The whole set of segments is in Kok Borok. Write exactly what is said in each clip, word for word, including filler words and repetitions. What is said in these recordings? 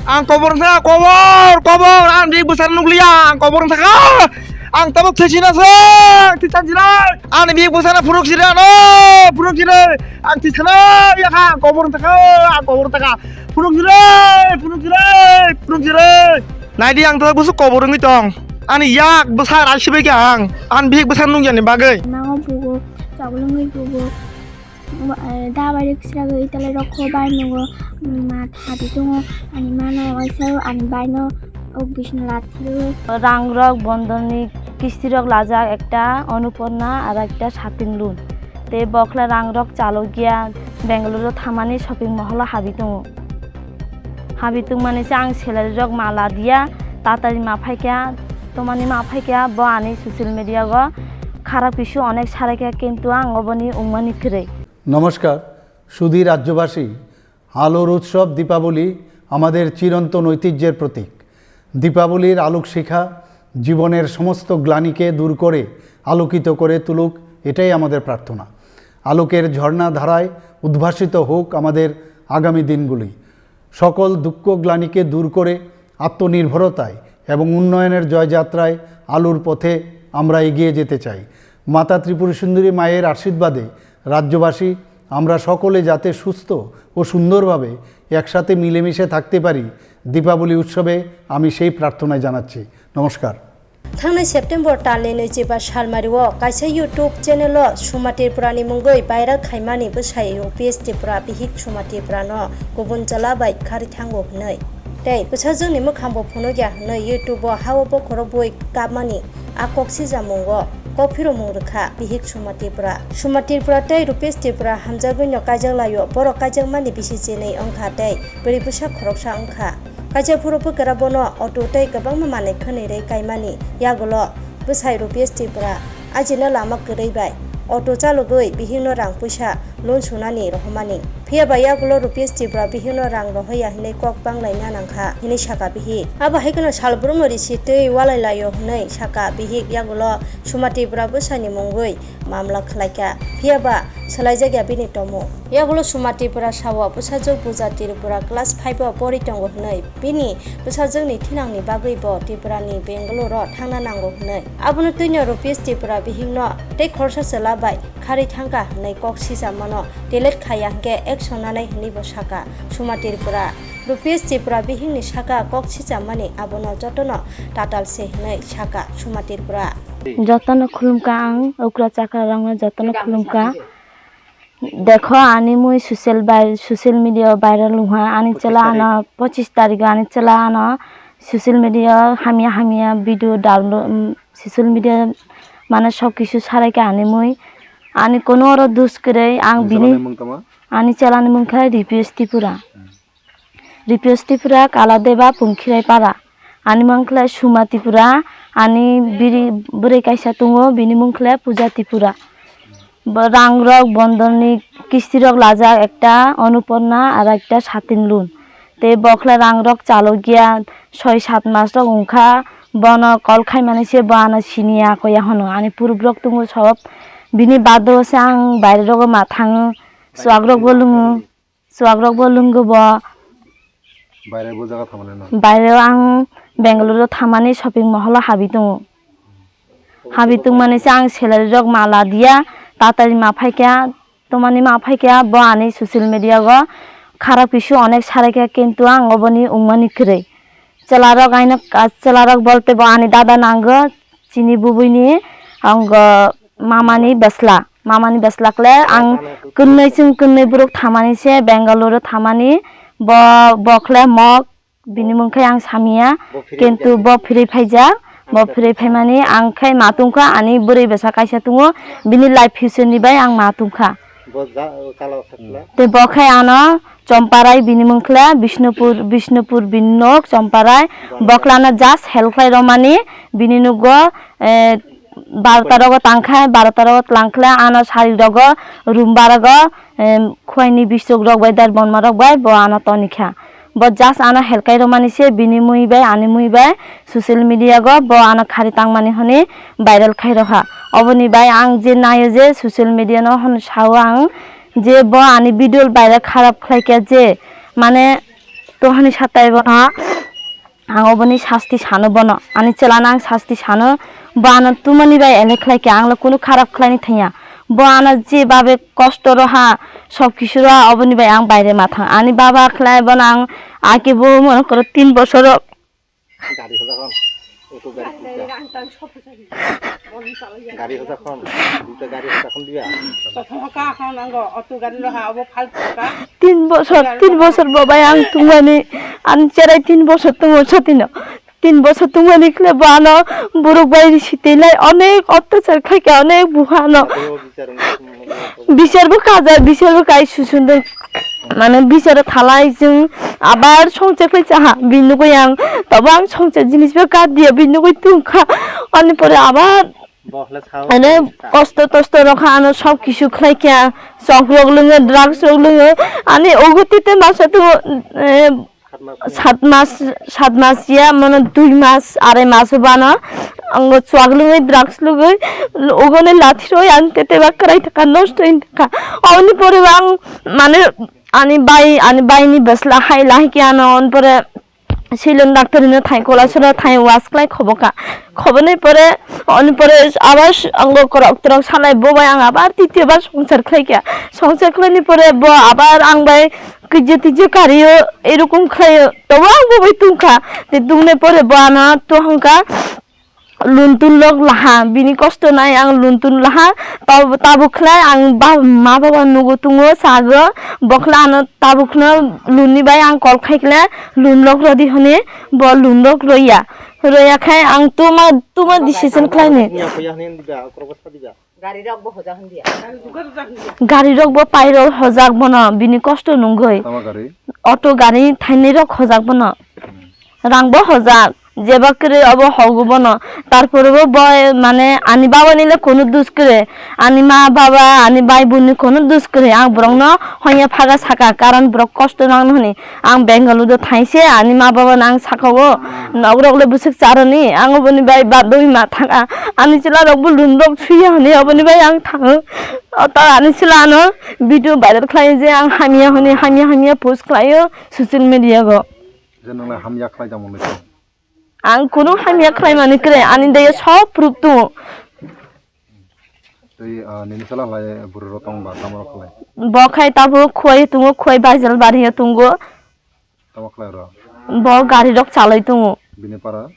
Ang kobor wngkha, kobor, kobor, ang bihik bwsano nukliya, ang kobor wngkha. Ang tabuk thwi sina se, thwi chan sinai. Ani bihik bwsano phunuk siri ano, phunuk siri. Ang thwi sana ya kha, ang kobor wngkha, ang kobor wngkha. Phunuk siri, phunuk siri, phunuk siri. Naidi ang tabuk busu kobor wngwi tong. Ani yak bwsa rai sibai kha ang. Ani bihik bwsano nukya ni bagwi. Nango bugo, chogwlwngwi bugo. Dabai rok sragwi italai rok kho bai nogo, ma thadi tongo, ani mano waisa ani bai no ok bisna lathirwi. Rang rok bondon ni kisti rok lajak, ekta Annapurna aro ekta satin loan. Tei bokhle rang rok chalokya Bengaluru thamani shopping mall o habi tongo. Habi tongmani se ang salary rok ma ladiya, tatari ma phaikha, tomani ma phaikha, bo ani social media go kharap kisu onek saraikha, kintu ang oboni wngmani kwrwi. নমস্কার, সুধী রাজ্যবাসী। আলোর উৎসব দীপাবলি আমাদের চিরন্তন ঐতিহ্যের প্রতীক। দীপাবলির আলোক শিখা জীবনের সমস্ত গ্লানিকে দূর করে আলোকিত করে তুলুক, এটাই আমাদের প্রার্থনা। আলোকের ঝর্ণা ধারায় উদ্ভাসিত হোক আমাদের আগামী দিনগুলি। সকল দুঃখ গ্লানিকে দূর করে আত্মনির্ভরতায় এবং উন্নয়নের জয়যাত্রায় আলোর পথে আমরা এগিয়ে যেতে চাই। মাতা ত্রিপুরা সুন্দরী মায়ের আশীর্বাদে রাজ্যবাসী আমরা সকলে যাতে সুস্থ ও সুন্দরভাবে একসাথে মিলেমিশে থাকতে পারি, দীপাবলি উৎসবে আমি সেই প্রার্থনায় জানাচ্ছি। নমস্কার। Thangnai September talni nwichiba salmario kaisa YouTube channel o Suma Tripura ni mungwi viral khaimani bwsai Rupesh Tripura bihik Suma Tripura no kubun chwla bai kharwi thango hwnwi tei bwsajwk ni mwkhang bo phunukya hwnwi YouTube o ha o bokhorok bui kapmani a kok sijamungo kok phiromung rwkha bihik Suma Tripura. Suma Tripura tei Rupesh Tripura hamjagwino kaijak laio, borok kaijakmani bisi chenwi wngkha tei bwrwi bwsa khoroksa wngkha. Kaisa phuru bwkra bono auto tei kwbangma manwi khwnwi rwi kaimani yagulo bwsai Rupesh Tripura ajino lama kwrwi bai auto chalogwi bihikno rang puisa loan sunani rohormani. Phiya ba yagulo Rupesh Tripura bihikno rang rohorya hinwi kok banglaina nangkha hinwi saka bihik. Abo hai kheno salbrumno risi twi walai laio hinwi saka bihik, yagulo Suma Tripura bwsani mungwi mamla khlaikha, phiya ba swlaijakya bini tomung. Yagulo Suma Tripura sao bwsajwk Puja Tripura class five o porwi tongo hwnwi, bini bwsajwkni thinangni bagwi bo Tripurani Bangalore o thangna nango hwnwi. Abono twino Rupesh Tripura bihikno tei khoroksa chwla bai kharwi thangkha hwnwi kok sichammano delete khaiya hwnkhe action nanai hwnwi bo sakha Suma Tripura. Rupesh Tripura bihikni saka kok sichammani abono jotono tatal se hwnwi sakha Suma Tripura. Jotono khulumkha ang, okra chakra rokno jotono khulumkha. Dekho, ani mui social bai-, social media o viral wngha, ani chela ano pochis tarikh o ani chela ano social media o hamya hamya video download, um, social media mane sok kisu saraikha ani mui. Ani kono oro dus kwrwi ang bini, ani chelani mung khe Ripius Tripura. Ripius Tripura, Kaladeba, Pungkhirai para. Ani mangkhlai Suma Tripura, ani biri bwrwi kaisa tongo, bini mungkhlai Puja Tripura. Bo rang rok bondon ni kisti rok lajak, ekta Annapurna aro ekta satin loan. Tei bokhlai rang rok chalokya soi sat mas rok wngkha, bono call khaimani se bo ano siniya koya hwno. Ani purub rok tongo sob, bini bado se ang baire rogo ma thango, chuak rok bo lungo. Chuak rok bo lungo bo. Baire bo jaga thamani no? Baire o ang Bengaluru thamani shopping mall o habi tongo. Habi tongmani se ang salary rok ma ladiya, tatari ma phaikha, tomani ma phaikha, bo ani social media o kharap kisu onek saraikha, kintu ang oboni wngmani kwrwi. Chwla rok aino, chwla rok bolte bo ani dada nango, chini bubui ni, ang mamani bwsla. Mamani bwsla kle ang kwnwi chwng kwnwi borok thamani se Bengaluru thamani, bo, bo khle mok, bini mung khe ang samiya, kintu bo phirwi phaijak, bo phirwi phaimani ang khe ma tongkha, ani bwrwi bwsa kaisa tongo, bini life future ni bai ang ma tongkha. Tei bo khe ano Chomparai bini mung khle Bishnupur, Bishnupur bini nok Chomparai, bo khle ano just help khlai romani, bini nugo, eh, barota rogo tangkha, barota rogo tlang khle ano sari rogo, room barago, em, khwlaini bisuk rok bai, der bonma rok bai bo ano tonikha. Bo just ano helkai romani se bini mui bai, ani mui bai social media go bo ano khari tangmani hwnwi viral khai rokha. Oboni bai ang je naio je social media no hwn sao ang je bo ani video viral kharap khlaikha je mane to hani satai bono. Ang oboni sasti sano bono, ani chwlano ang sasti sano, bo ano tumani bai elek khlai khe, ang le kunu kharap khlaini thangya. Bo ano je babe kosto roha, sob kisu roha, oboni bai ang baire ma thang. Ani baba khlai bono ang ake bo mone koro tin bosoro. Gari hojakon, auto gari hojakon. Gari hojakon, duita gari hojakon dia. Prothom ka kha nango, auto gari roha, obo phalto ka. Tin bosor, tin bosor bo bai ang tungmani, ani cherai tin bosor tungo sotino. Tin bosor tungmani khle bo ano borok bai sitwi lai onek ottachar khlaikha, onek buha ano. Bichar bo kajak, bichar bo kai susundung. Mane bicharo thalai chwng abar songchar khlai chaha, bini nugui ang tobo ang songchar jinis bo kar diya, bini nugui tungkha. Ani pore abar Bo hwle sao ane kosto tosto rok ha ano sob kisu khlai kha, sok rok lwngo, drugs rok lwngo, ani ugo tite masa tu, eh, Sat mas, sat mas ya, mano dui mas, arai mas bana, ango chuak lungwi, drugs lungwi, ugone lathi roi ang tete ba kwrai taka, nosto in taka. Oni pore ba ang, mane, ani bai, ani bai ni besla hai lahi ke ano, on pore silon doctor no thai, kola sora thai, was klai khoboka. Khoboni pore, oni pore abar ango korok torok sanai, bo bai ang abar titiyo bar songchar khlai kha. Songchar khlaini pore bo abar ang bai Kije tije kario erokom khlaio, tobo ang bo bai tungkha. Te tungnai pore bo ano to hwnkha, lun tun lok laha, bini kosto nai ang lun tun laha. Tab-, tabuk khlai ang ba-, ma baba nugo tungo sago, bo khlai ano tabuk khno lun ni bai ang kol khai khlai lun lok rodi hwnwi bo lun lok roya. Roya khai ang tuma, tuma decision khlaini. Gari rok bo hojak hwn dia. Gari rok bo pairok hojak bono, bini kosto nungwi. Tama gari? Auto gari thainwi rok hojak bono. Hmm. Rang bo hojak, jeba kwrwi obo hogo bono. Tarpore bo boy, mane, ani baba ni le kunu dus kwrwi. Ani ma baba, ani bai bun ni kunu dus kwrwi. Ang borok no honya phaga saka, karon borok kosto nang nw hwnwi. Ang Bengaluru do thaise, ani ma baba no ang sakao, nok rok le bwswk charoni, ang oboni bai badwi ma thanga, ani chwla rok bo lun rok suya hwnwi oboni bai ang thango. O ta ani chwla ano video viral khlai je ang hamya hwnwi, hamya hamya post khlaio social media go. Je nang le hamya khlai jamo le. Ang kunu hamya khlai mani kwrwi, ani daya sob proof tongo. Tei, ah, nini sala lai bwrwi rok tong ba, tamo rok khlai? Bo khai tabuk khuai tongo, khuai baijal bari o tongo. Tamo khlai ro? Bo gari rok chalai tongo. Bini para?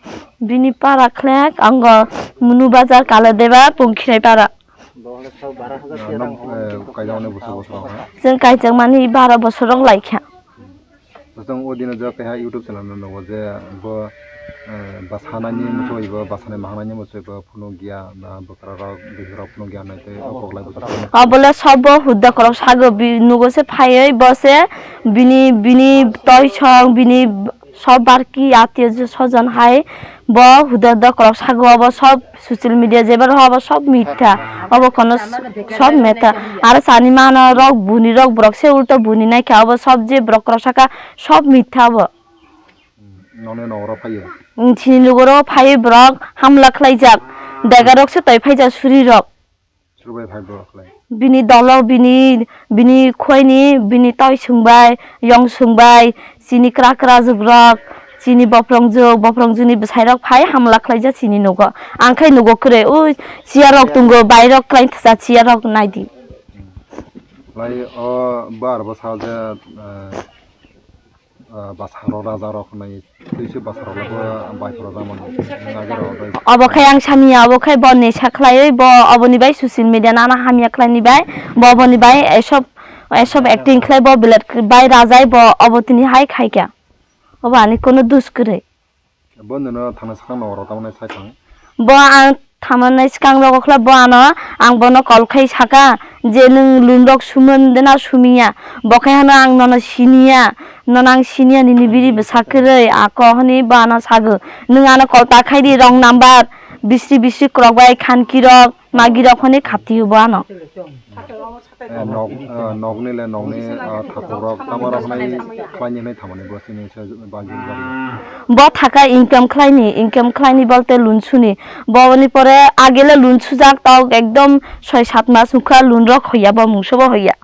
Bini para khlek ango Munu Bazar Kaladeba Pongkhirai para. Bo hwnle sal bara hajar. Ah, tiya rang nok, eh, kaijak mani bwswk bwswk rok, ha? Chwng kaijak mani baro bosor rok lai kha. Chwng o dino je keha YouTube channel no nugo je bo, eh, bwsanaini muchungwi bo, bwsanai mahanani muchungwi bo phunukya, ba bwkrarok, bwsarok phunukya hinwi tei o koklai bwsarok. Obo le sobo huda korok sago, bi-, nugo se phaiwi bo se bini, bini toisong, bini sob barki atio sojon hai. Bo huda huda korok sago, obo sob social media jeba rok obo sob mitha, obo kono s-, sob mitha. Aro sani mano rok buni rok borok se ulto buni naikha, obo sob je borok korok saka sob mitha obo. Noni nogoro phaio? Chini nogoro phaiwi borok hamla khlaijak, dega rok se toi phaijak suri rok. Suru bai phai borok khlai. Bini dolo, bini, bini khwlaini, bini toisong bai, yongsong bai, chini kra kra jugrok, chini boprong jug, boprong jugni bwsai rok phai hamla khlaijak chini nogo. Ang khai nogo kwrwi, o chair rok tongo, bai rok khlai thasa chair rok naidi. Lai o bar bo sa je, eh, Ah, bwsarok, rajarok hwnwi twi se bwsarok le bo bai phoro da mano. Nagarok bai. Obo khai ang samiya, obo khai bo nesa khlaiwi bo oboni bai social media nana hamya khlaini bai bo oboni bai esob, esob acting khlai bo belai bai rajai bo obo tini hai khai kha. Obo ani kono dus kwrwi. Bo nono thangna swkang nogoro tamoni sai thang? Bo ang thamanai swkang rogo khlai bo ano, ang bono call khai saka je nwng loan rok sumon de na sumiya, bo khai hano ang nono siniya, nono ang siniya nini biri bwsa kwrwi ako hwnwi bo ano sago, nwng ano call ta khai di wrong number, bisri bisri kwrwk bai khanki rok, magi rok hwnwi khati o bo ano. Eh, nok, eh, nokni le nokni, eh, thakhuk rok tamo rok nai khlaini hinwi thamani bo chini se bagi bagi. Bo thaka income khlaini, income khlaini bolte loan suni. Boni pore age le loan sujak tok ekdom soi sat mas wngkha loan rok hoya bo mungso bo hoya.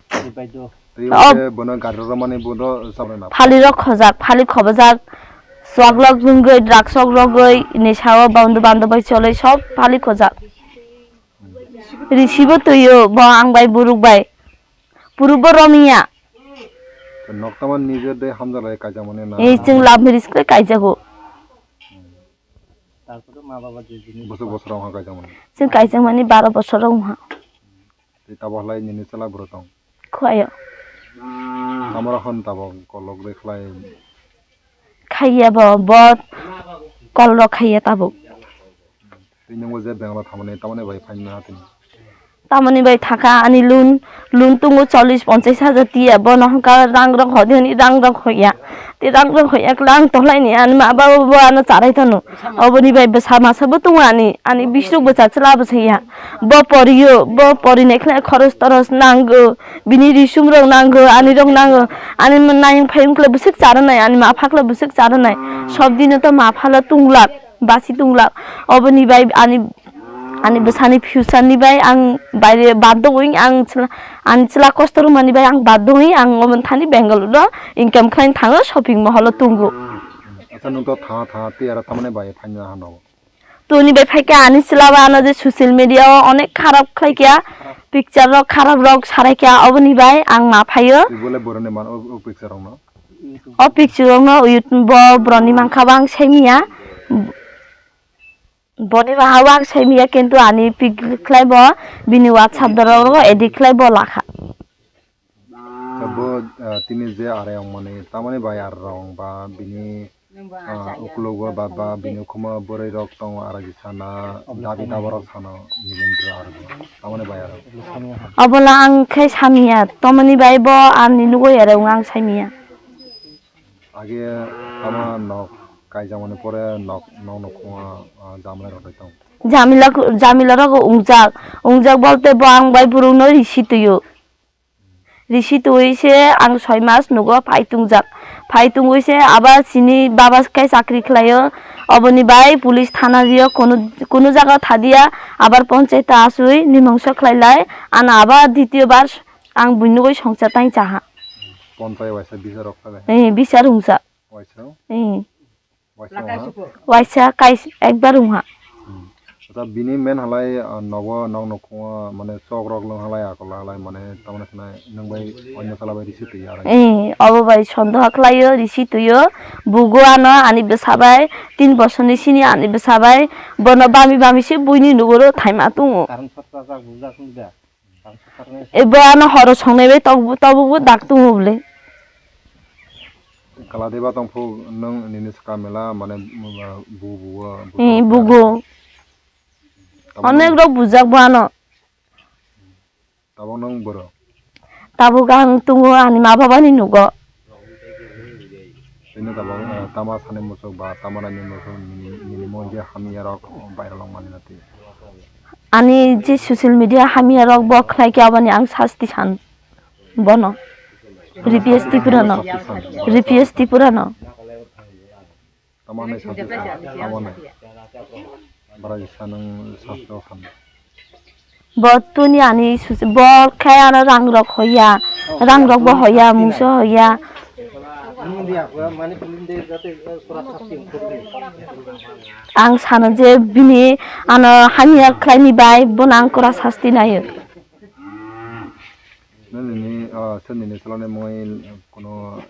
Tei o je bono gari romani bono sabrai na. Phali rok khojak, phali khobojak, swak rok wngwi, drugs rok rogwi, nisa o bando bando bai cholwi sob phali khojak. Risibo twiyo bo ang bai buruk bai. Purubo romiya. Nokta man nije de hamjalai kaijakmani na. Ei chwng love marriage khe kaijago. Bosor bosor wngkha kaijakmani. Chwng kaijakmani baro bosor wngkha. Tei tabok halai nini chwla bwrwi tong? Khuaio. Tamo rok hwn tabok kolok de khlai? Khaiya bo, bo kol rok khaiya tabuk. Tei nungbo je Bangalore thamani tamoni bai phaina tini? Tamoni bai thaka ani loan, loan tungo chollish ponchash hajar tiya, bono hwnka rang rok hodi hwnwi rang rok hoya. Tei rang rok hoya kla ang tohlaini ani ma baba bo ano charai tono. Oboni bai bwsa masa bo tongo ani, ani bisrok bwsa chwla bwsa ya. Bo poriyo, bo porinai khlai khoros toros nango, bini risum rok nango, ani rok nango, ani nayung phayung khlai bwswk charanai, ani ma pha khlai bwswk charanai. Sob dino to ma pha lo tunglak, basi tunglak. Oboni bai ani, ani bwsani future ni bai ang baire baddo wng, ang chwla, ani chwla kosto rwmani bai ang baddo wng, ang oboni thani Bangalore o income khlai thango, shopping mall o tungo. Acha, nwng to tha tha tei aro tamoni bai phaina hano? Toni bai phaikha ani chwla ba ano je social media o onek kharap khlaikha, picture rok kharap rok saraikha, oboni bai ang ma phaio. Tei bole boroni man o, o picture rok no? O picture rok no YouTube bo boroni mankha ba ang saimiya. Boni ba ang saimiya, kintu ani pic khlai bo bini WhatsApp dorok edit khlai bo lakha. Bo, ah, tini je are wngmani, tamoni bai are rok wng ba bini, ah, ukulogo ba, ba bini ukhumo bwrwi rok tongo, are kisa na dabi daba rok sano, nini bwrwi are rok, tamoni bai are. Obola ang khe samiya, tamoni bai bo ani nugwi are wng ang saimiya. Age tama nok kaijakmani pore nok, nok nukhungo, ah, jamla rok bai tongo. Jamila, jamila rok ungjak, ungjak bolte bo ang bai burung no risi tuio. Risi twi se ang soi mas nugo phai tungjak. Phai tungwi se aba chini baba khe chakri khlaio. Oboni bai police thana rio, kunu, kunu jaga thadiya, abar ponchayat aswi nimungso khlai lai. Ano aba ditiyo bar ang buinugwi songcha tang chaha. Ponchayat waisa bisar rok khlai? Eh, bisar hungsa. Waisa? Eh. Waisa wngha? Waisa kais ekbar wngha. Hmm. Acha, bini men halai, ah, nogo, nok nukhungo, mane, chok rok lwng halai, akol halai, mane, tamoni hwnai, nwng bai oino chwla bai risi twi aro. Eh, obo bai sondoha khlaio, risi twio. Bugo ano ani bwsa bai, tin bosorni sini ani bwsa bai, bono bami bami se buini nugoro thaima tongo. Karon satra jak bujak wngda. Ebo ano horo songnai bai tok, tabukbo dak tongo bole. Kala deba tongphu nwng nini swkang mela mane bu, bu, bu, eh, bugo. Tabuk onek rok bujak bo ano. Tabuk nwng boro? Tabuk ang tongo ani ma babani nugo. Tini tabuk, eh, tama sani muchuk ba tama nani muchuk nini, nini mo je hamya rok viral wng mani na twi. Ani je social media hamya rok bo khlai khe aboni ang sasti san bono. Ripies Tripura no. Sasti san. Ripies Tripura no. Tama nai sasti san. Tama nai. Bara jisa nwng sasti o san. Bo tuni ani susi, bo khe ano rang rok hoya, rang rok bo hoya, mungsa hoya. Ang sano je bini ano hamya khlaini bai bono ang kora sasti naio. Nini, ah, sir nini salani mui kono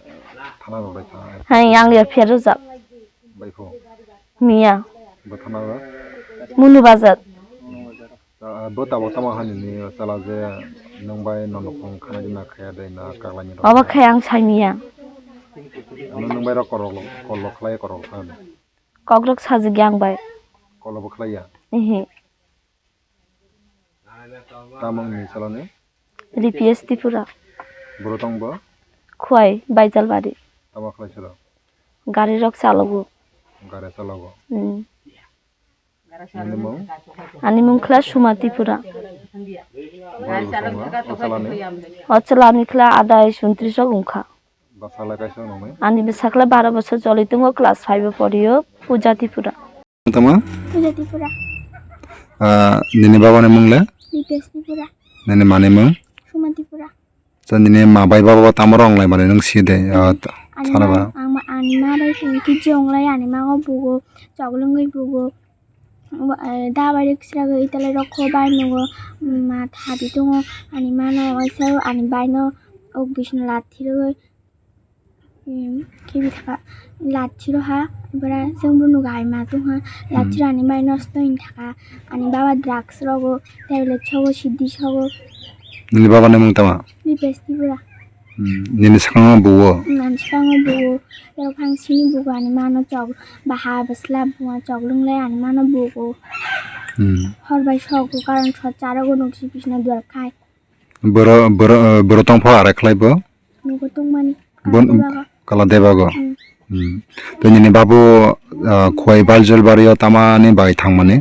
thana rok bai thana? Hai, ang ya phiya rojak. Bai pho? Miya. Bo thana rok? Munu bazar. Ah, bo tabok tamo hani ni chala je nwng bai nono khung khana di na khaya de na kaglai ni rok. Obo khai ang sai miya. Ano nwng bai rok korok lo, kol lo khlai korok khlai. Kok rok sajik yang bai. Kol bo khlai ya? Ehe. Tamo ni chala ni? Ripies Tripura. Boro tong bo? Khuai, Baijalbari. Tamo khlai siro? Gari rok chalogo. Gari chalogo. Hmm. Nini mung? Ani mung khla Suma Tripura. Boro tongo, o chalani? O chalani khla adai suntris rok wngkha. Bwsala kaisa wngmani? Ani bwsakla baro bosor joli tongo, class five o poriyo, Puja Tripura. Tama? Puja Tripura. Ah, nini baba ni mung le? Dipesh Tripura. Nini mani mung? Suma Tripura. Acha, nini ma bai baba tamo rong lai mani nwng si de, ah, ta-, ani sana ma, ba? Ang ma, ani ma bai khe khe jong lai, ani ma go bugo, chok lwngwi bugo. Wa, eh, da bai rwk sra go, ita lai rok kho bai nugo, ma thabi tongo, ani ma no waisa ani bai no ok bisno lathi rwgwi, em, khibi thaka, lathi rw ha, bwra chwng bo nugo ai ma tong ha, lathi rw ani bai nosto wng thaka, ani baba drugs rogo, tablet sogo, sidi sogo. Nini baba ni mung tama? Ni besti bwra. Hmm, nini swkango buo? Hmm, ani swkango buo. Tei phang sini bugo ani mano chok baha bwsla buo chok lwnglai ani mano bugo. Hmm. Hor bai sogo karon sor charogo nuksi bisna duar khai. Boro, boro, boro tong pho arai khlai bo? Nugo tongmani. Bon-, kala debago. Kala debago. Hmm. Hmm. Tei nini babu, ah, Khowai Baljol bario tamani bai thangmani?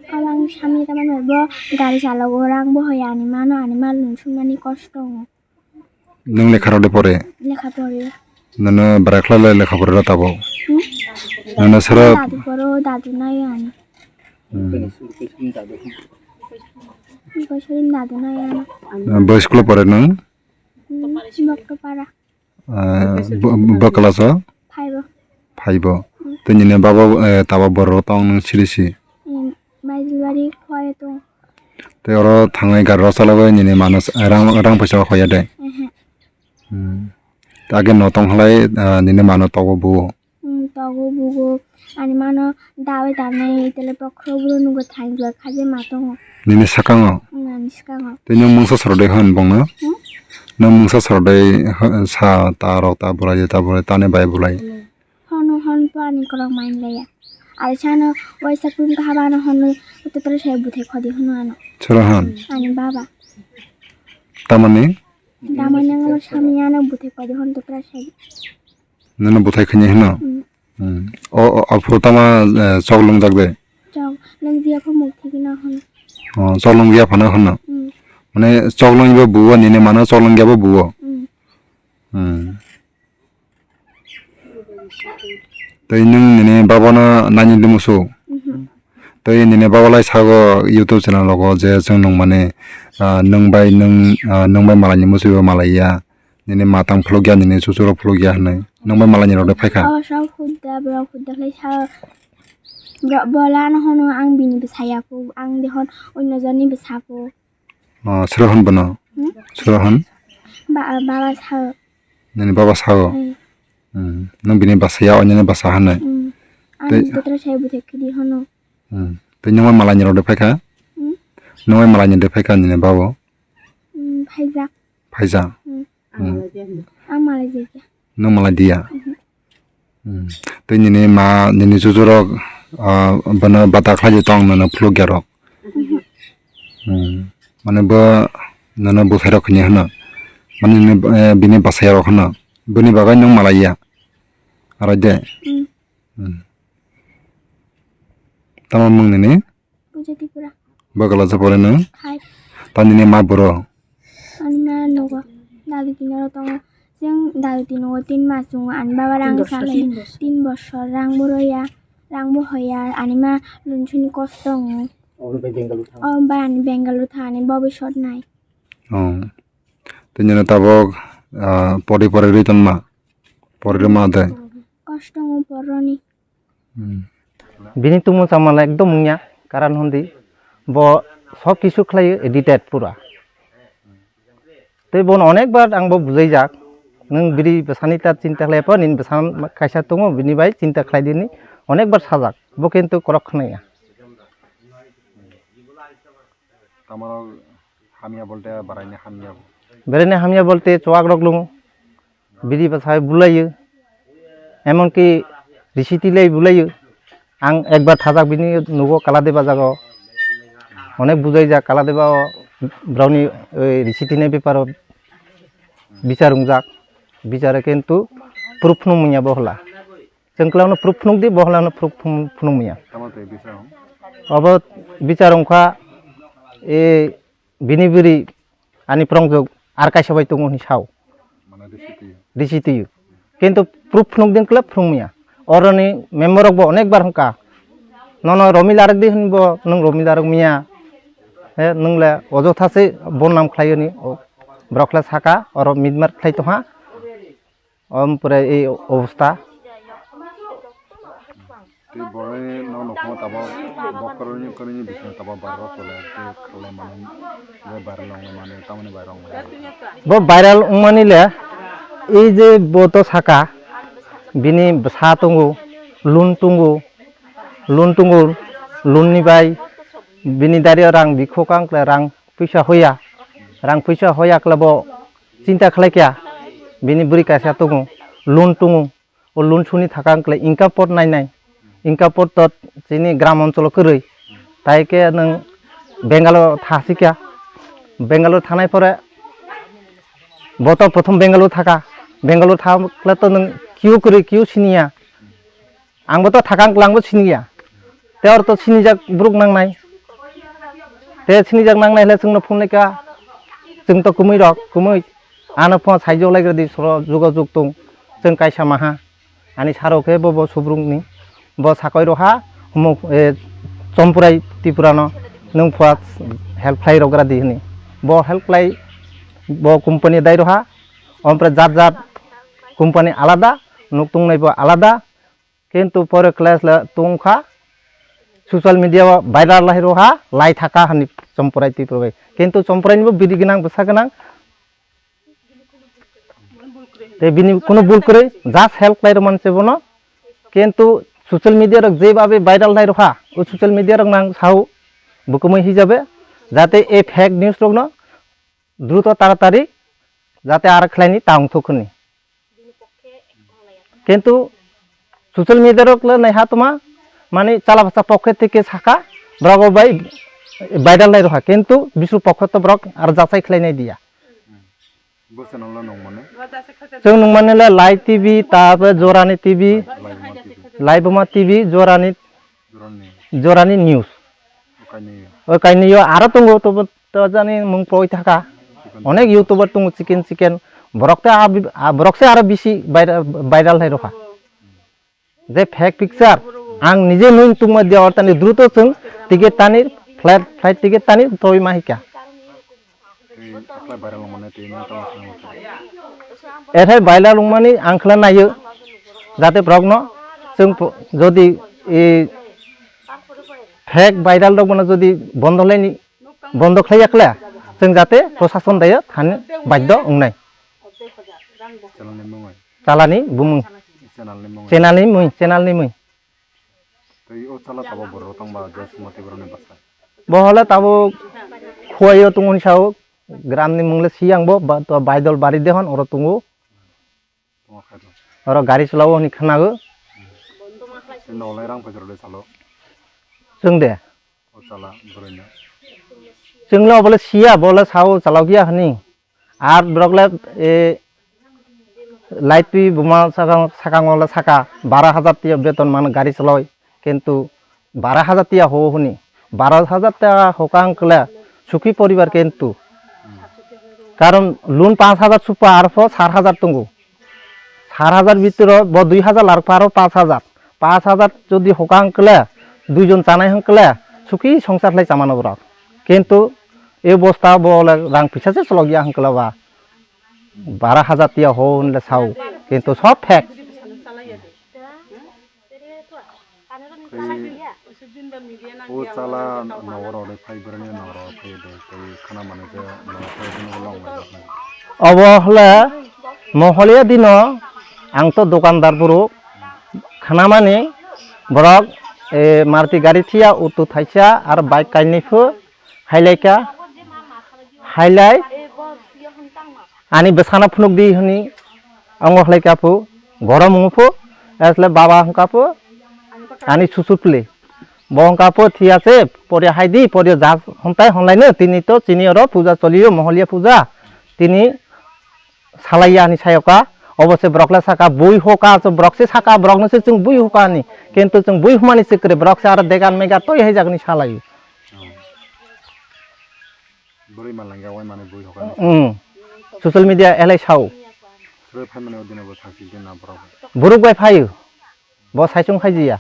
Abang sami tamani bo gari chalogo rang bo hoya ani mano ani mal nung sumani kosto wngo. Nwng lekha rw de pore? Lekha pore. Nono bwrai khlai lai lekha pore rw tabuk? Hmm? Nono sero dadu poro, dadu naio ani. Hmm. Boisorin dadu naio ano. Bo school o pore nwng? Hmm, Bokto para. Ah, bo, bo class o? Five o. Five o. Tei nini baba, eh, taba borok tong nwng siri si? Hmm, Baijulbari Khowai tong. Tei oro thangwi gari rw chalogwi nini mano s-, rang, rang paisa khoya de? Ehe. Hmm. Age no tong halai, ah, nini mano togo buo? Hmm, togo bugo. Ani mano dawi tanai tele bokhro buro nugo thang jua khaje ma tongo. Nini sakango? Hmm, ani sakango. Tei nwng mungsa soro de hwn bongno? Hmm? Nwng mungsa soro de hwn sa ta rok ta bulai ta bulai tani bai bulai. Hono hon po ani korok main laya. Ari sano waisa kum kahaba ano hono utotra sai buthai khodi hono ano. Soro hwn? Ani baba. Tamani? Tamani ang sami ano buthai khodi hono utotra sai. Nono buthai khani hino? Hmm. Hmm. O, o, aphuru tama, eh, chok lwngjak de? Chok lwngjia pho muk thigwi no hwn. O, chok lwngjia phano hwno? Hmm. Mane chok lwngba buo nini mano chok lwngjia bo buo? Hmm. Hmm. Tei nwng nini baba no naini di musu? Mhm. Tei nini baba lai sago YouTube channel rogo je chwng nwng mane, ah, nwng bai nwng, ah, nwng bai malai ni musu bo malai ya. Nini matang phulukya, nini chuchurok phulukya hinwi. Nwng bai malaini rok de phaikha? Abo sok hudda, borok hudda khlai sa. Bo-, bola ano hono ang bini bwsaya po, ang dehon onno jonni bwsa po. Oh, sero hwn bono? Hmm? Sero hwn? Ba-, baba sao. Nini baba sao? Hai. Hmm. Nwng bini bwsaya, onno ni bwsa hinwi. Hmm. Ang tei jotono sai bwthai khidi hono. Hmm. Tei nwng bai malaini rok de phaikha? Hmm? Nwng bai malaini de phaikha nini babo? Hmm, phaijak. Phaijak? Hmm. Hmm. Ang malai diya. Nwng malai diya? Mhm. Hmm. Tei nini ma, nini chuchurok, ah, bono bata khlai di tong nono phulukya rok? Mhm. Hmm. Mane bo nono bwsai rok hinwi hwno? Mane nini, eh, bini bwsai rok hwno? Bini bagwi nwng malai ya? Arai de? Hmm. Hmm. Tamo mung nini? Puja Tripura. Bo class o pore nwng? Five. Tamo nini ma buro? Ani ma nogo. Dadu tini oro tongo. Chwng dadu tini o tin mas tongo. Ani baba rang salai. Tin bosor, tin bosor rang bo roya. Rang bo hoya. Ani ma lungsuni kosto wngo. O bai ani Bengaluru thani bobisot nai. Oh. Tini no tabok, ah, pori pori ri tonma. Pori ri ma de. Kosto wngo poroni. Hmm. Bini tongmung chamala ekdom wngya, karon hwndi bo sob kisu khlaiyo edited pura. Tei bono onek bar ang bo bujaijak, nwng bini bwsani ta chinta khlai pho, nini bwsa kaisa tongo, bini bai chinta khlai dini, onek bar sajak, bo kintu korok khwnaya. Tamo hamya bolte baraini hamya bo. Baraini hamya bolte chuwak rok lung. Biri bwsai bulaio, emonki risiti lai bulaio. Ang ekbar thajak bini nugo Kaladeba jaga o. Onek bujaijak Kaladeba o, borokni oi risiti ni bepar o bichar wngjak. Bichar o kintu proof phunuk manya bo hwla. Chwng kwlangno proof phunuk di, bo hwlano proof phunuk manya. Tamo tei bichar wng? Obo bichar wngkha, e, bini bwrwi ani phrwngjwk ar kaisa bai tongo hwnwi sao. Mane risi twiyo. Risi twiyo. Kintu proof phunuk din kla phunuk manya. Oroni member rok bo onek bar hwnka. Nono romil arwk di hwnbo nwng romil arwk manya. He, nwng le ojotha se bonam khlaiyoni. O, Borok le saka oro mitmar khlai tongha. Om pore ei obostha. Tei borokni nok nokmo tabok bokhorokni kwrwini bising tabok viral chole tei khalai mani je viral wngmani tamoni viral wngmani. Bo viral wngmani le ei je bo to saka bini bwsa tongo, lun tongo, lun tongo, lun ni bai bini dario rang bikho kang kle rang puisa hoya, rang puisa hoya kle bo chinta khlai kya bini bwrwi kaisa tongo, lun tongo. O loan suni thaka wngkle income pot nainai, income pot to chini gram oncholo kwrwi. Tai khe nwng Bangalore thasikya, Bangalore thanai pore bo to prothom Bangalore thaka, Bangalore thakle to nwng kiu kwrwi kiu siniya, angbo to thaka wngkle angbo siniya. Te oro to sinijak borok nangnai. Te sinijak nangnai hwle chwngno phone laikha. Chwng to kumui rok, kumui. Ano phone saijak laikha di soro jogajog tong. Chwng kaisa maha. Ani saro khe bo, bo subrungni. Bo sakoi roha, humuk, e, Chompurai Tripura no. Nwng phua help khlai rok gra di hwnwi. Bo help khlai, bo company dai roha. Ompre jat jat company alada, nuk tongnai bo alada. Kintu pore class le tongkha, social media o viral lai roha, lai thaka hani Chompurai Tripura bai. Kintu Chompurai ni bo bidi gwnang, bwsa gwnang. Te bini kuno bul kwrwi, just help lai rw manse bono. Kintu social media rok je babe viral lai roha, o social media rok nang sao, bukumui hijabe, jate e fake news rok no druto taratari, jate ar khlaini ta ongthok hwnwi. Kintu social media rok le naiha toma, mani chala basa pokhe theke saka, borok bai viral nai roha, kintu bisru pokhe to borok ar jachai khlai nai dia. Bo channel no nung mane? Chwng nung mane le Lai T V, ta Jorani T V, Lai Buma T V. Lai Buma T V, Jorani, Jorani. Jorani News. O kainwi. O kainwi yo aro tongo to, to jani mung poi thaka. Onek YouTuber tongo chicken chicken. Borok te a bi-, a borok se aro bisi viral, viral hai rokha. Je fake picture ang nije nung tungma dia ortani druto chwng ticket tani flight, flight ticket tani toi ma hika. Tei akhla viral wngmani tei nini tamo swngmung se. Ethai viral wngmani ang khla naio, jate borokno chwng po-, jodi e fake viral rok bono jodi bondo khlaini, bondo khlai yakhle chwng jate prosason dayo thani baddo wngnai. Chalani mungwi. Chalani bumung. Channel ni mungwi. Channel ni mungwi, channel ni mungwi. Tei o chala tabo borok tongba je Sumati borokni bwsa. Bo hole tabo khuaio tongoni sao, gram ni mung le siyang bo, ba, to Baidol bari dehon oro tongo. Tongma khairo. Oro gari chalao hwnwi khnago. Chini nolai rang paisaro de salo. Chwng de. O chala borokno. Chwng le obole siya, bo le sao chalao giya hwnwi. Ar borok le, e, Light twi buma sakang, sakang wala saka bara hajar tiya beton mano gari chaloi, kintu bara hajar tiya ho huni, bara hajar tiya hokang kle sukhi poribar kintu, karon loan panch hajar supa arpho sar hajar tongo, sar hajar bitoro bo dui hajar larpa aro panch hajar, panch hajar jodi hokang kle duijon chanai hang kle sukhi songsar khlai chamano borok, kintu e bosta bo le rang pisa se cholok ya hang kle ba. Bara hajar tiya ho hwnle sao, kintu sob fake. Tei o chala nogoro de phai brani nogoro phai de tei khana mane je nogoro phai de nogoro long lai jak nai. Obo hwle moholiya dino ang to dokandar borok khanamani borok, e, Maruti gari thiya auto thaisa aro bike kainwi phu. Hailaika, hailai, ani bwsano phunukdi hwnwi, wngo khlaika phu, gorom wngo phu, asle baba hwnkha phu, ani susu pli. Bo hwnkha phu, thiya se, pore haidi, pore ja hwntai hwnlaino, tini to chini oro puja choliyo, moholiya puja, tini, salaiya ani sayoka, obo se borok le saka bui hoka, so borok se saka, borok no se chwng bui hoka ani, kintu chwng bui humani se kwrwi, borok se aro degan mega toi hai jagni salai. Bwrwi malangya wai mani bui hoka ani. Hmm. Social media elai sao. Sroi phai mani odino bo sakhi gena borok. Borok bai phaio. Bo saisung khai jiya.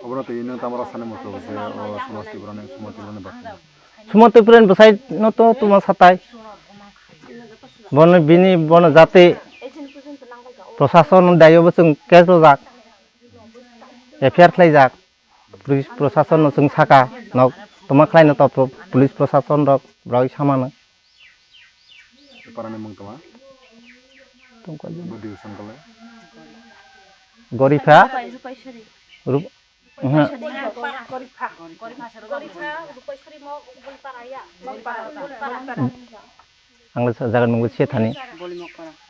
Obono twi nwng tamo rok sani muchung se o Somati boroni, Somati boroni baksa. Suman Tripura ni bwsai no to tuma satai. Bono bini bono jate prosason dayo bo chwng case rojak, F I R khlaijak. Police prosason no chwng saka nok tuma khlai no to pro-, police prosason rok broi samano. Parani mung tuma? Tungkol. Bodi usang kale. Gorifa. Rup-, Oho. Ang le jaga nungwi se thani.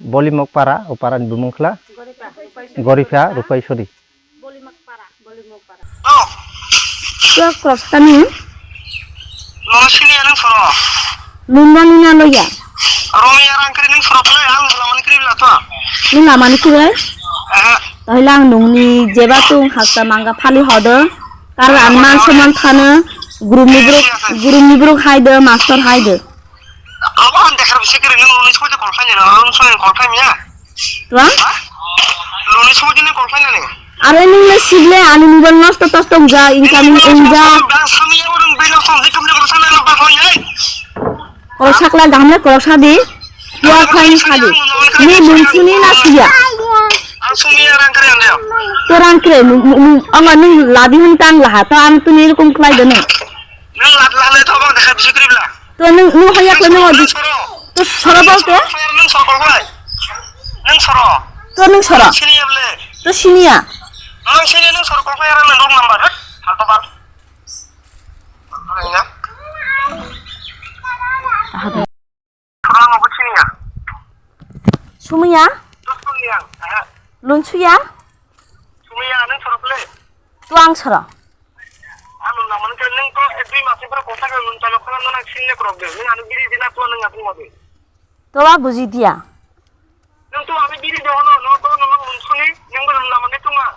Bolimok para, o para ni bumung khla. Goripa, Rupaisori. Tua cross kani? Nono sini anang soro. Nungno nina loya. Romi arang kiri nung soro pele, ang lamani kiri bila to. Nung lamani kiri? Eh. Tahila ang nungni jeba tung hasta manga phali hodo. Kar ang man soman thano, gurumni buruk, gurumni buruk hai de, master hai de. Abo ang dekhar bisi kiri nung nung soi de kolphai ni, nung soi kolphai ni ya. Tua? Luni sumudi ni kolphai nani? Are nung le sible ani mobile nosto tosto ungja, incoming ungja. Ang sami ya orang bela song di kamne berasa na ba hoi hai. Kol sakla gamle kol sadi. Tua khain sadi. Ni lungsuni na siya. Ang sumi ya rang kare ande. To rang kre, anga nung ladi hun tang laha, to ang tuni rukum khlai de nung. Nung lad lad le to bang dekhar bisi kiri bla. To nung, nung haya ko nung odi. To soro bol te? Nung soro kol khlai. Nung soro. To nung soro. Sini ya ble. To sini ya. Nung sini nung soro kol khlai nung wrong number. Hal to bal. Ya. Soro nung sini ya. Sumiya? To sini ya. Lunsuya? Sumiya nung soro ble. To ang soro. Ano naman ka nung to ek dui mas ni pore kotha ka nung talo khana nung sini ne krok de. Nung ano biri dina to nung apung mode. To ba buji dia. Nung to ami biri de hono no to nung nung suni nung ba nung naman ne tunga.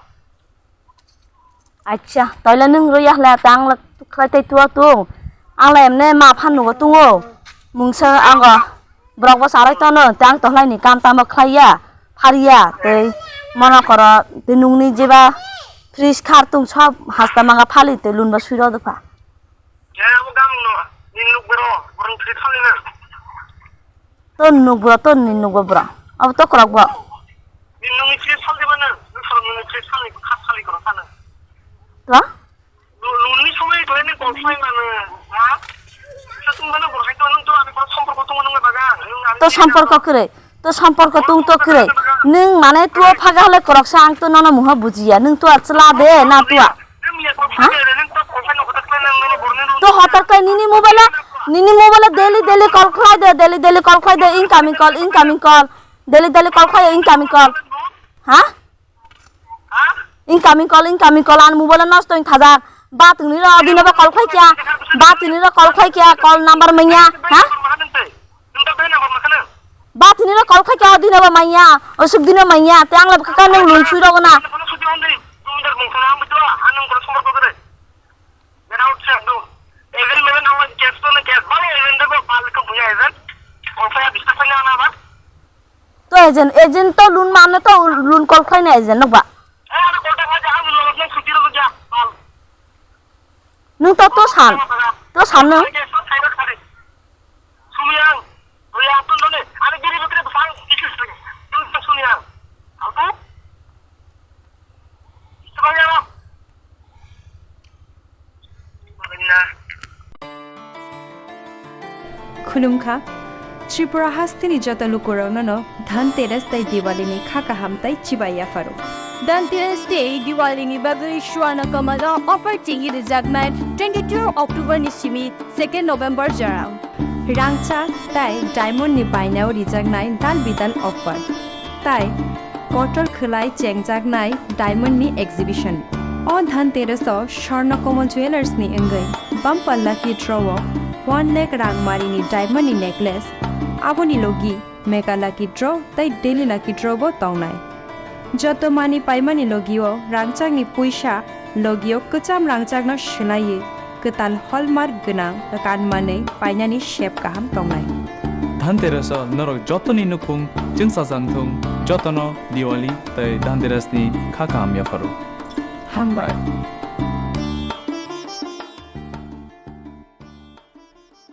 Acha, toile nung roya hla tang la khlai tai tua tu. Ang la emne ma phan nugo tungo. Mungsa ang go. Borok bo sarai tono, tei ang tohlai ni kam tamo khlai ya, phari ya, tei mono koro, tei nungni jeba fridge khar tung sob hasta manga phali tei lun bo sui rw dopha. Khe abo gamung no, nini nuk bero, borok fridge khali na. To nuk bro, to ni nuk bro. Abo to korok bo. Nini nungni fridge khali ba na, nung soro nungni fridge khali, khas khali korok sana. To? Luni somoi khlai ni kol khlai mano, ha? Sa tung mano bo hai to nung to ani kol somporko tung mano baga. To somporko kwrwi, to somporko tung to kwrwi. Nung mane to phaga hole koroksa ang to nono muha bujiya. Nung to achla de na to. Ha? To hotar kai nini mobile, nini mobile daily daily call khlai de, daily daily call khlai de, incoming call, incoming call. Daily daily call khlai incoming call. Ha? Incoming call, incoming call, ani mobile nosto wng thajak. Ba tini ro dino ba call khai kya? Ba tini ro call khai kya? Call number manya, ha? Ba tini ro call khai kya dino ba manya? Osuk dino manya. Te ang la kaka nung lun sui rogo na. To agent, agent to lun mano to lun call khlaina agent nokba. Nung to, to san, to san nung. Khulumkha, Tripura hasteni joto lukurokno no Dhanteras tei Diwali ni kha kaham tei chibai yapharo. Dhanteras tei Diwali ni bagwi Swarna Kamal o offer chengwi rwjaknai twenty two October ni simi second November jora. Rangchak tei diamond ni bainao rijaknai dal bidal offer. Tai kotor khwlai chengjaknai diamond ni exhibition. O Dhanteras o Swarna Kamal Jewellers ni wngwi bumper lucky draw o one lakh rang mari ni diamond ni necklace, aboni logi mega lucky draw tei daily lucky draw bo tongnai. Joto mani paimani logi o rangchak ni puisa logi o kwcham rangchak no swlaiwi kwtal hallmark gwnang kan manwi painani sep kaham tongnai. Dhanteras o norok jotoni nukhung chwngsajak thung, jotono Diwali tei Dhanteras ni kha kaham yapharo. Hambai.